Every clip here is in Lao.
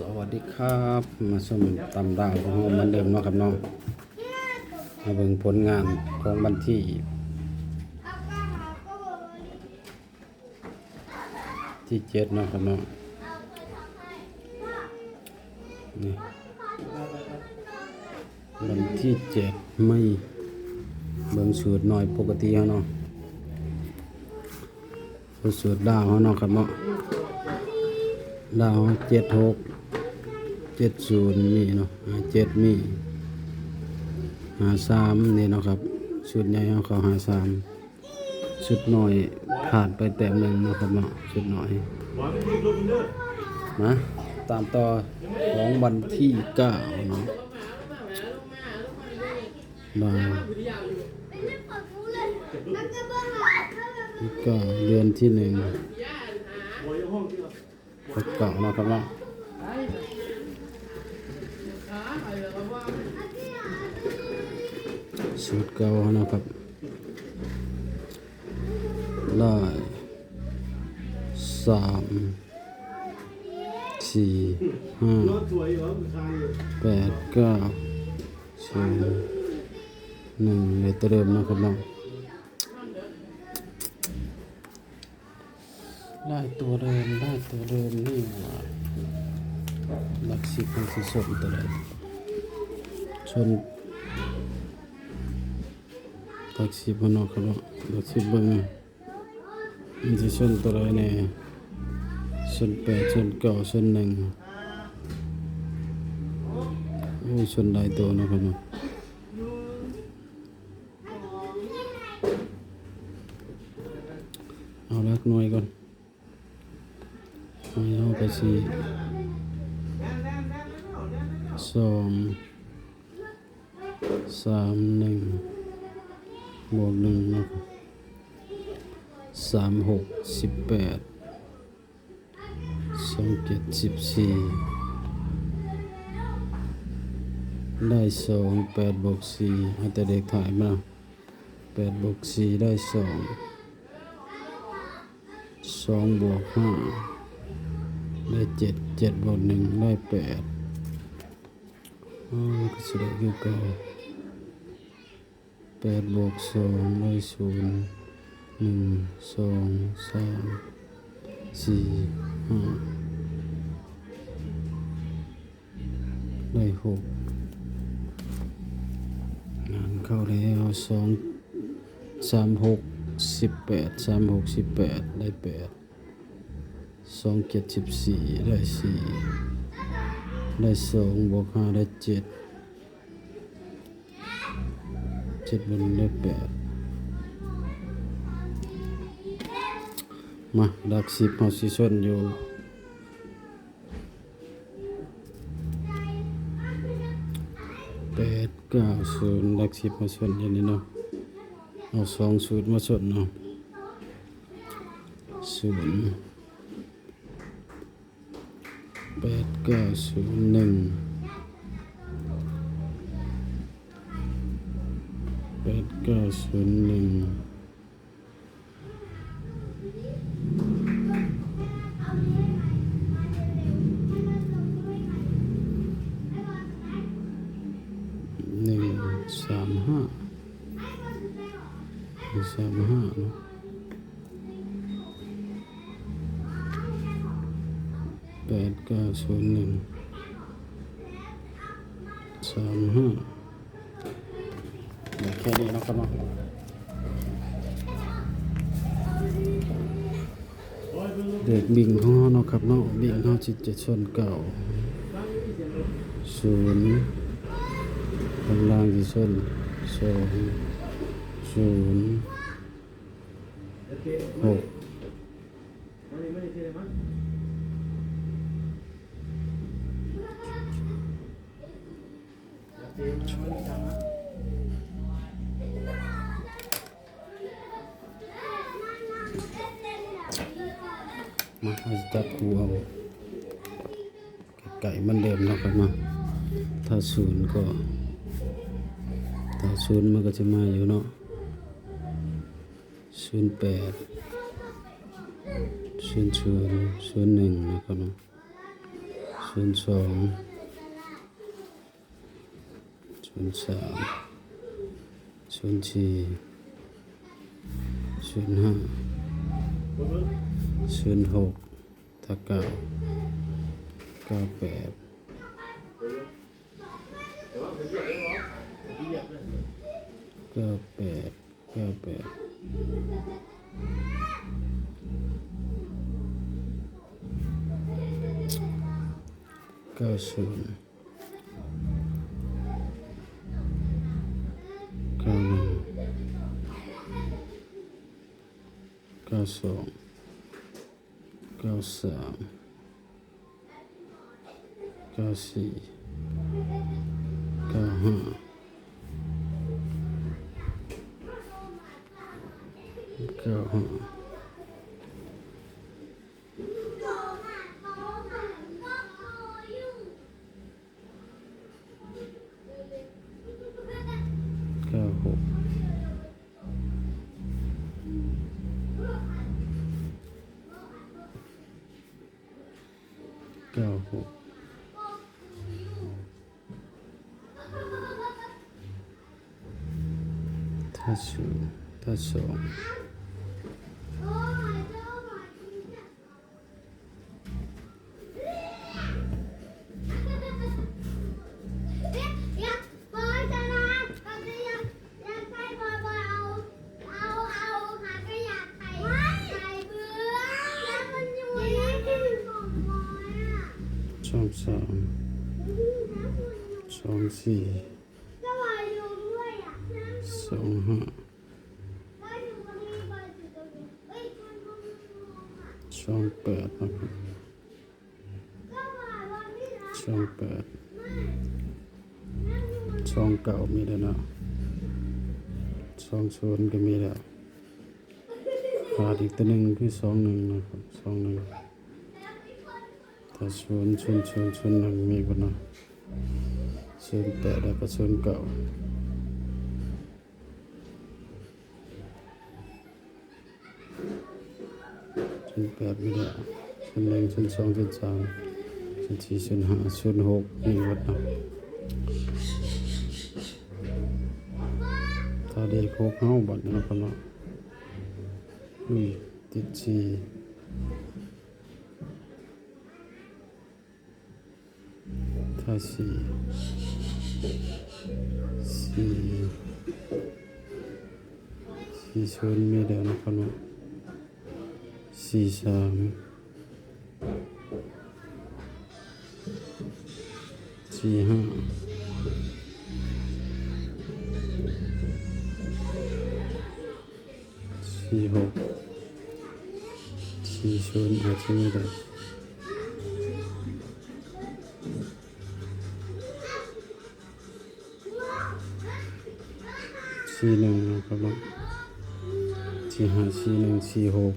ສະຫວັດດີຄັບ ມາຊົມຕຳລາວຂອງເຮົາເໝືອນເດີມເນາະຄັບເນາະ. ມາເບິ່ງຜົນງານຂອງວັນທີ ທີເຈັດເນາະຄັບເນາະ. ນີ້ ວັນທີເຈັດ ໄມ ເບິ່ງສູດໜ່ວຍປົກກະຕິເຮົາເນາະ. ເບິ່ງສູດດາວເຮົາເນາະຄັບເນາະ. ດາວເຈັດຫົກ ເຈັດສູນ ມີເນາະ ຫ້າເຈັດ ມີ ຫ້າສາມ ນີ້ເນາະຄັບ. ສູດໃຫຍ່ເຮົາເຂົ້າຫ້າສາມ. ຊຸດໜ່ອຍພາດໄປແຕ້ມໜຶ່ງເນາະຄັບເນາະ ຊຸດໜ່ອຍ. ມາຕາມຕໍ່ຂອງວັນທີເກົ້າເນາະ ວ່າ ເກົ້າ ເດືອນທີໜຶ່ງ ເກົ້າເນາະຄັບເນາະ. ສູດເກົ່າເນາະຄັບ ໄດ້ສາມ ສີ່ ຫ້າ ແປດ ເກົ້າ ສູນ ໜຶ່ງ ໄດ້ຕົວເດີມເນາະຄັບເນາະ. ໄດ້ຕົວເດີມ ໄດ້ຕົວເດີມນີ້ຫວ່າ ຫຼັກສິບມັນຊິຊົນຕົວໃດ? ຊົນຫຼັກສິບເນາະຄັບເນາະ. ຫຼັກສິບເບິ່ງ ມັນຊິຊົນຕົວໃດແດ່? ຊົນແປດ ຊົນເກົ້າ ຊົນໜຶ່ງ. ໂອ້ຍ ຊົນຫຼາຍຕົວເນາະຄັບເນາະ. ເອົາຫຼັກໜ່ວຍກ່ອນ ໜ່ວຍເຮົາກະຊິ ສອງ ສາມ ໜຶ່ງ ບວກ ໜຶ່ງ ເນາະ ສາມ ຫົກ ສິບແປດ ສອງ ເຈັດ ສິບສີ່ ໄດ້ ສອງ ແປດ ບວກ ສີ່ ເອົາແຕ່ເລກທ້າຍມາ ແປດ ບວກ ສີ່ ໄດ້ ສອງ ສອງ ບວກ ຫ້າ ໄດ້ ເຈັດ ເຈັດ ບວກ ໜຶ່ງ ໄດ້ ແປດ. ເອົາ ມັນກະຊິໄດ້ຄືເກົ່າ ແປດ ບວກ ສອງ ໄດ້ ສູນ ໜຶ່ງ ສອງ ສາມ ສີ່ ຫ້າ ໄດ້ ຫົກ. ງານເຂົ້າແລ້ວ ສອງ ສາມ ຫົກ ສິບແປດ ສາມ ຫົກ ສິບແປດ ໄດ້ ແປດ ສອງ ເຈັດ ສິບສີ່ ໄດ້ ສີ່ ໄດ້ ສອງ ບວກ ຫ້າ ໄດ້ ເຈັດ ເຈັດ ບວກ ໜຶ່ງ ໄດ້ ແປດ. ມາ ຫຼັກສິບເຮົາຊິຊົນຢູ່ ແປດ ເກົ້າ ສູນ ຫຼັກສິບມາຊົນຢູ່ນີ້ເນາະ. ເອົາສອງສູດມາຊົນເນາະ ສູນ ແປດ ເກົ້າ ສູນ ໜຶ່ງ ແປດ ເກົ້າ ສູນ ໜຶ່ງ ໜຶ່ງ ສາມ ຫ້າ ໜຶ່ງ ສາມ ຫ້າ ເນາະ. ແປດ ເກົ້າ ສູນ ໜຶ່ງ ສາມ ຫ້າ ໄດ້ແຄ່ນີ້ເນາະຄັບເນາະ. ເລກບິງຂອງເຮົາເນາະຄັບເນາະ ບິງເຮົາຊິຈະຊົນເກົ້າ ສູນ ຂ້າງລ່າງຊິຊົນ ສອງ ສູນ ຫົກ. ມາ ເຮົາຊິຈັບຄູ່ເອົາ ໃກ້ໆ ມັນເດີມເນາະຄັບເນາະ. ຖ້າສູນກໍ ຖ້າສູນມັນກໍຊິມາຢູ່ເນາະ ສູນແປດ ສູນສູນ ສູນໜຶ່ງ ເນາະຄັບເນາະ. ເ ສູນສອງ ສູນສາມ ສູນສີ່ ສູນຫ້າ ສູນຫົກ ຖ້າເກົ້າ ເກົ້າແປດ ເກົ້າແປດ ເກົ້າແປດ ເກົ້າສູນ ເກົ້າໜຶ່ງ ເກົ້າສອງ ເກົ້າສາມ ເກົ້າສີ່ ເກົ້າຫ້າ ເກົ້າຫ້າ ເກົ້າຫົກ ເກົ້າຫົກ ຖ້າສູນ ຖ້າສອງ ສອງສາມ ສອງສີ່ ສອງຫ້າ ສອງແປດ ນະຄັບ ສອງແປດ ສອງເກົ້າ ມີແລ້ວເນາະ ສອງສູນ ກໍມີແລ້ວ ຂາດອີກຕົວໜຶ່ງຄື ສອງໜຶ່ງ ນະຄັບ ສອງໜຶ່ງ ຖ້າສູນ ສູນສູນ ສູນໜຶ່ງ ມີບໍ່ເນາະ ສູນແປດ ແລ້ວກໍ ສູນເກົ້າ ສູນແປດ ມີແລ້ວ ສູນໜຶ່ງ ສູນສອງ ສູນສາມ ສູນສີ່ ສູນຫ້າ ສູນຫົກ ມີໝົດເນາະ ຖ້າເລກຫົກເຮົາບັດນີ້ເນາະ ນີ້ ຕິດສີ່ ຖ້າສີ່ ສີ່ ສີ່ສູນ ມີແລ້ວນະຄັບເນາະ ສີ່ສາມ ສີ່ຫ້າ ສີ່ຫົກ ສີ່ສູນ ອາດຈະມີໄດ້ ສີ່ໜຶ່ງ ນະຄັບເນາະ ສີ່ຫ້າ ສີ່ໜຶ່ງ ສີ່ຫົກ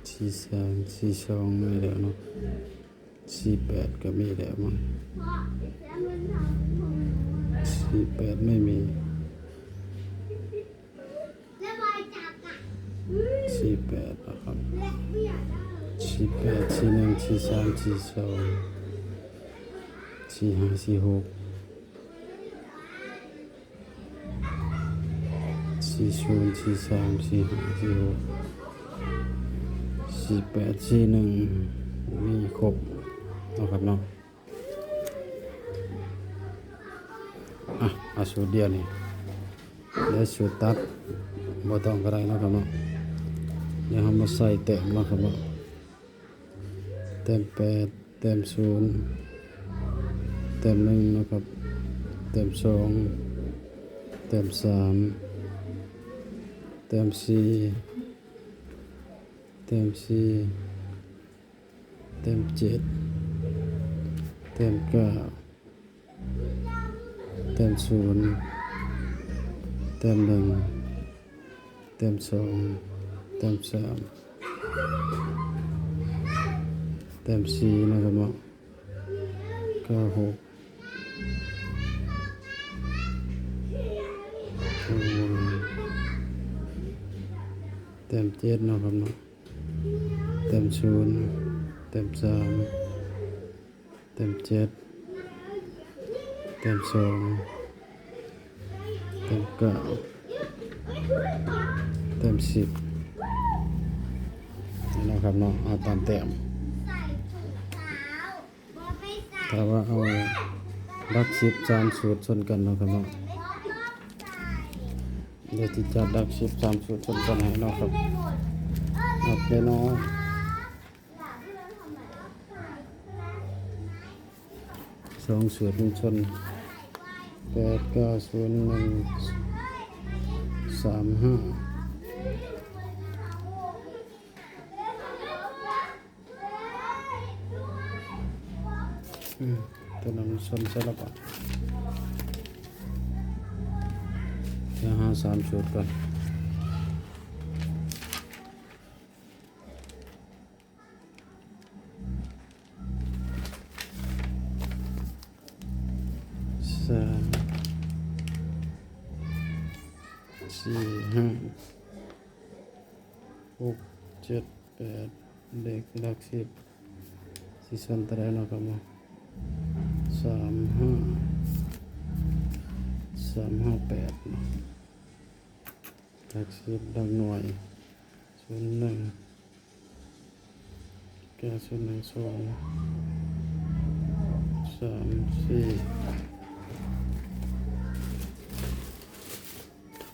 ສີ່ສາມ ສີ່ສອງ ມີແລ້ວເນາະ ສີ່ແປດ ກໍມີແລ້ວມັງ ສີ່ແປດ ໄມ່ມີ ສີ່ແປດ ນະຄັບ ສີ່ແປດ ສີ່ໜຶ່ງ ສີ່ສາມ ສີ່ສອງ ສີ່ຫ້າ ສີ່ຫົກ ສີ່ສູນ ສີ່ສາມ ສີ່ຫ້າ ສີ່ຫົກ ສີ່ແປດ ສີ່ໜຶ່ງ ມີຄົບເນາະຄັບເນາະ. ອ່ະ ເອົາສູດດຽວນີ້ ແລ້ວສູດຕັດບໍ່ຕ້ອງກໍໄດ້ເນາະຄັບເນາະ. ດຽວເຮົາມາໃສ່ແຕ້ມເນາະຄັບເນາະ. ແຕ້ມແປດ ແຕ້ມສູນ ແຕ້ມໜຶ່ງເນາະຄັບ ແຕ້ມສອງ ແຕ້ມສາມ ແຕ້ມສີ່ ແຕ້ມສີ່ ແຕ້ມເຈັດ ແຕ້ມເກົ້າ ແຕ້ມສູນ ແຕ້ມໜຶ່ງ ແຕ້ມສອງ ແຕ້ມສາມ ແຕ້ມສີ່ເນາະຄັບເນາະ ເກົ້າຫົກ ແຕ້ມເຈັດເນາະຄັບເນາະ ແຕ້ມສູນ ແຕ້ມສາມ ແຕ້ມເຈັດ ແຕ້ມສອງ ແຕ້ມເກົ້າ ແຕ້ມສິບ ນີ້ເນາະຄັບເນາະ ເອົາຕາມແຕ້ມ. ຖ້າວ່າເອົາຫຼັກສິບສາມສູດຊົນກັນເນາະຄັບເນາະ ດຽວຊິຈັດຫຼັກສິບສາມສູດຊົນກັນໃຫ້ເນາະຄັບ ນັບແນ່ນອນ. ສອງສູດມັນຊົນ ແປດເກົ້າສູນໜຶ່ງສາມຫ້າ ອືມ ຕົວນັ້ນມັນຊົນໃສ່ລະບາດ ດຽວຫາສາມສູດກ່ອນ. ສາມ ສີ່ ຫ້າ ຫົກ ເຈັດ ແປດ ເລກຫຼັກສິບ ຊິຊົນຕົວໃດເນາະຄັບເນາະ ສາມ ຫ້າ ສາມ ຫ້າ ແປດເນາະ ຫຼັກສິບ ຫຼັກໜ່ວຍ ສູນ ໜຶ່ງ ເກົ້າ ສູນ ໜຶ່ງ ສອງ ສາມ ສີ່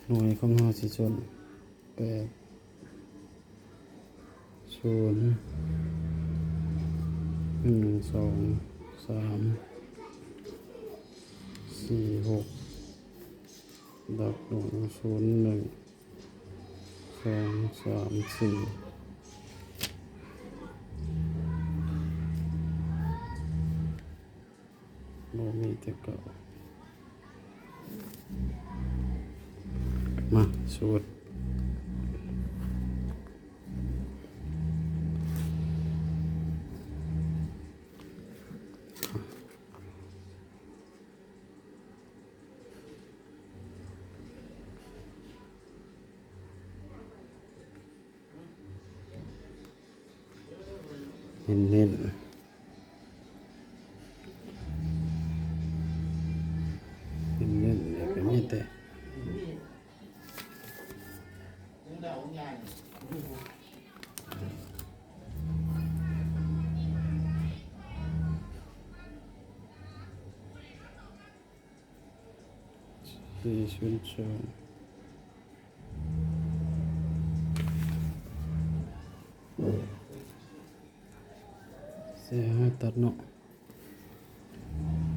ໜ່ວຍຂອງເຮົາຊິຊົນ ແປດ ສູນ ໜຶ່ງ ສອງ ສາມ ສີ່ ຫົກ ຫຼັກໜ່ວຍ ສູນ ໜຶ່ງ ສອງ ສາມ ສີ່ ບໍ່ມີແຕ່ເກົ່າ ມາສູດ ເນັ້ນໆ ເນັ້ນໆ ແລ້ວກໍມີແຕ່ ສີ່ ສູນ ສອງ ເສຍ ເຮົາຕັດເນາະ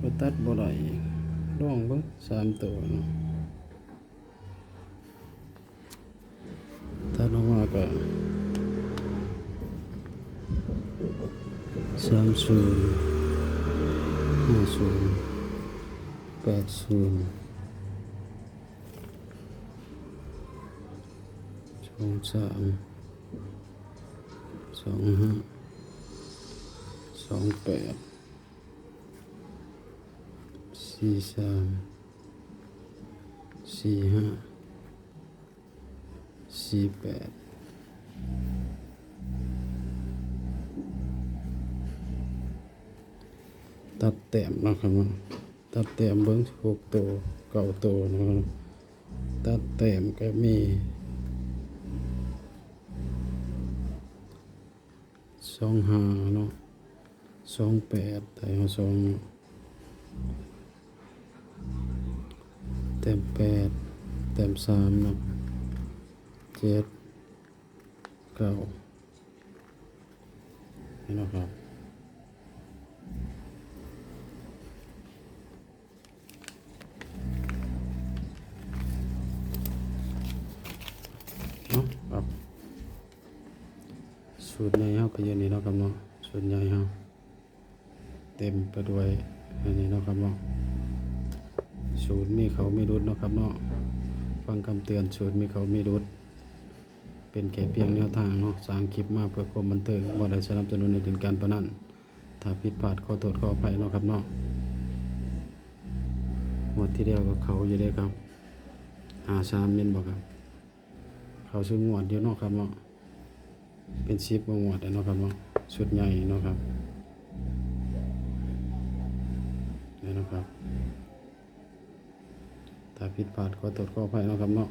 ບໍ່ຕັດບໍ່ໄດ້ອີກ ລອງເບິ່ງ ສາມໂຕເນາະ. ຕັດອອກມາກໍ ສາມ ສູນ ຫ້າ ສູນ ແປດ ສູນ ສອງ ສາມ ສອງ ຫ້າ ສອງ ແປດ ສີ່ ສາມ ສີ່ ຫ້າ ສີ່ ແປດ ຕັດແຕ້ມເນາະຄັບເນາະ ຕັດແຕ້ມເບິ່ງ ຫົກ ໂຕ ເກົ້າ ໂຕເນາະ ຕັດແຕ້ມກໍມີ ສອງ ຫ້າ ເນາະ ສອງ ແປດ ໄດ້ເຮົາສອງ ແຕ້ມ ແປດ ແຕ້ມ ສາມ ເນາະ ເຈັດ ເກົ້າ ນີ້ເນາະຄັບ. ເນາະ ຄັບ ສູດໃຫຍ່ເຮົາກໍຢູ່ນີ້ເນາະຄັບເນາະ ສູດໃຫຍ່ເຮົາເຕັມໄປດ້ວຍອັນນີ້ເນາະຄັບເນາະ ສູດມີເຂົ້າມີຫຼຸດເນາະຄັບເນາະ ຟັງຄຳເຕືອນ ສູດມີເຂົ້າມີຫຼຸດ. ເປັນແຄ່ພຽງແນວທາງເນາະ ສ້າງຄລິບມາເພື່ອຄວາມບັນເທີງ ບໍ່ໄດ້ສະໜັບສະໜູນໃຫ້ຫຼິ້ນການພະນັນ. ຖ້າຜິດພາດຂໍໂທດຂໍອະໄພເນາະຄັບເນາະ. ງວດທີ່ແລ້ວກໍເຂົ້າຢູ່ເດ້ຄັບ ຫ້າສາມ ແມ່ນບໍ່ຄັບ? ເຂົ້າສູ່ງວດຢູ່ເນາະຄັບເນາະ ເປັນສິບກວ່າງວດແລ້ວເນາະຄັບເນາະ ຊຸດໃຫຍ່ເນາະຄັບ. ນີ້ເນາະຄັບ ຖ້າຜິດພາດຂໍໂທດຂໍອະໄພເນາະຄັບເນາະ.